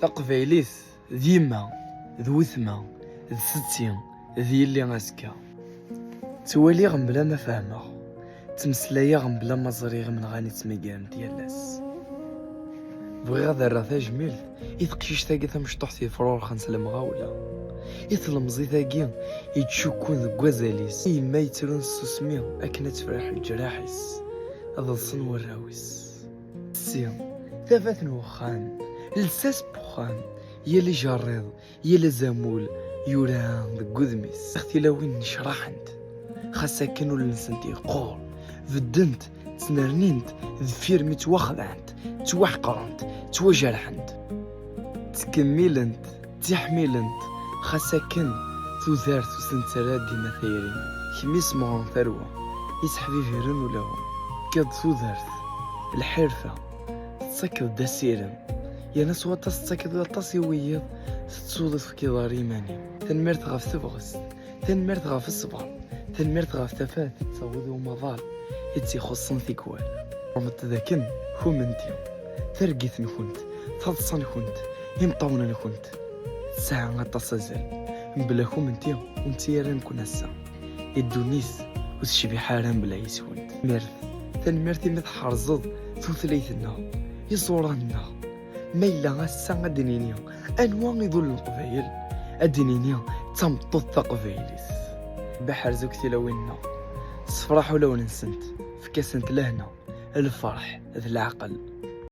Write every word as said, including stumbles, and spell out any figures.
Taqbaylit d yemma, d wetma, d setti, d yelli azekka. Ttwaliɣ mebla ma fehmeɣ, ttmeslayeɣ mebla ma ẓriɣ imenɣan i ttmagarent yal ass. Bɣiɣ ad rreɣ tajmilt i teqcict-agi tamecṭuḥt yefrurxen s lemɣawla, i tlemẓit-agi yettcukkun deg wazal-is, i yemma yettrun s tsusmi akken ad tefreḥ leǧraḥ-is, ad ḍsen warraw-is. Ssi, tafat n wexxam, lsas n wexxam, yal ijerriḍ, yal azamul yura deg wudem-is. Tilawin nnecraḥent, xas akken ul-nsent yeqqur, beddent, ttnernint deffir mi ttwaxdɛent, ttwaḥeqrent, ttwajerḥent. Ttkemmilent, ttiḥmilent, xas akken tudert ur sen-ttarra dima tayri. Kemm i semɣer tarwa, i seḥbibiren ulawen. Tekkiḍ-d tudert, lḥirfa, tettakeḍ-d asirem. Yerna s waṭas tettakeḍ aṭas i wiyiḍ, tettuḍ ur tefkiḍ ara iman-im. Tanemmirt ɣef tebɣest, tanemmirt ɣef ṣṣber, tanemmirt ɣef tafat d taɣuda umaḍal i tt-ixuṣṣen tikwal. Ɣurment dakken kunemti, targit-nkent, taḍsa-nkent, imeṭṭawen-nkent tesɛa aṭas azal. Mebla kunemti ur nettili ara nekkni ass-a. I ddunit ur tecbiḥ ara mebla yes-kent. Tanemmirt, tanemmirt imi tḥerzeḍ tutlayt-nneɣ, iẓuran-nneɣ. Ma yella ass-a ad d-nini anwa iḍul n Leqbayel, ad d-nini d tameṭṭut taqbaylit. Rebbi ḥerz akk tilawin-nneɣ, sefraḥ ulawen-nsent, efk-asent lehna, lferḥ d leɛqel.